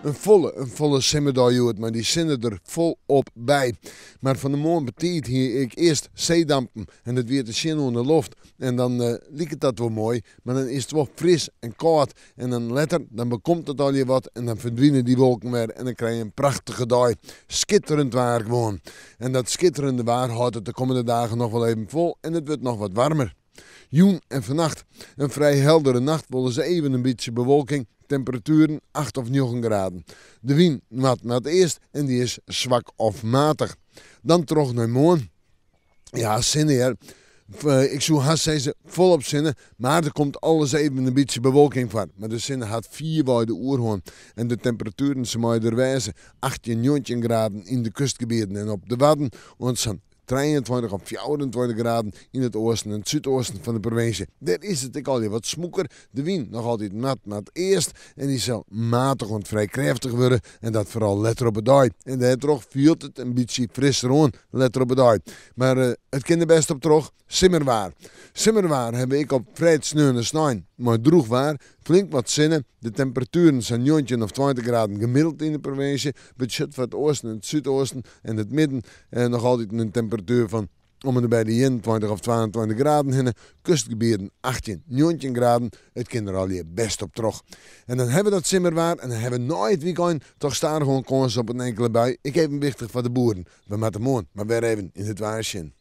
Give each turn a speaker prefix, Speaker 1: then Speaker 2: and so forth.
Speaker 1: In folle, in folle simmerdei hjoed mei dy sinne der folop by. Mar fan 'e moarn betiid hie ik earst seedampen en dat wie te sjen oan de loft. En dan liket dat wol moai, mar dan is it wol fris en kâld. En dan letter, dan bekomt it allegear wat en dan ferdwine dy wolken wer en dan krije je in prachtige dei. Skitterend waar gewoan. En dat skitterende waar hâldt it de kommende dagen noch wol even fol en it wurdt noch wat waarmer. Jûn en fannacht in frij heldere nacht, wolris even in bytsje bewolking, temperatueren 8 of 9 graden. De wyn noard-noardeast en dy is swak of matich. Dan troch nei moarn. Ja, sinne hear. Ik soe hast sizze folop sinne, mar der komt alris even in bytsje bewolking foar. Mar de sinne hat fierwei de oerhân en de temperatueren se meie der wêze, 18, 19 graden yn de kustgebieten en op de Wadden oant sa'n 23 of 24 graden yn it oasten en it súdoasten fan de provinsje. Dêr is it ek allegear wat smûker. De wyn noch altyd noard-noardeast en dy sil matich oant frij krêftich wurde en dat foaral letter op 'e dei. En dêrtroch fielt it in bytsje frisser oan letter op 'e dei. Mar it kin der bêst op troch. Simmerwaar. Simmerwaar hawwe we ek op freed, sneon en snein. Mei drûch waar, flink wat sinne, de temperatueren sa'n 19 of 20 graden gemiddeld yn de provinsje, betsjut foar it oasten en it súdoasten en it midden noch altyd in temperatuer fan om en by de 21 of 22 graden hinne. Kustgebieten 18, 19 graden. It kin der allegear bêst op troch. En dan hawwe we dat simmerwaar en dan hawwe we nei it wykein toch stadichoan kâns op in inkele bui. Ek even wichtich foar de boeren. We moatte moarn mar wer even yn it waar sjen.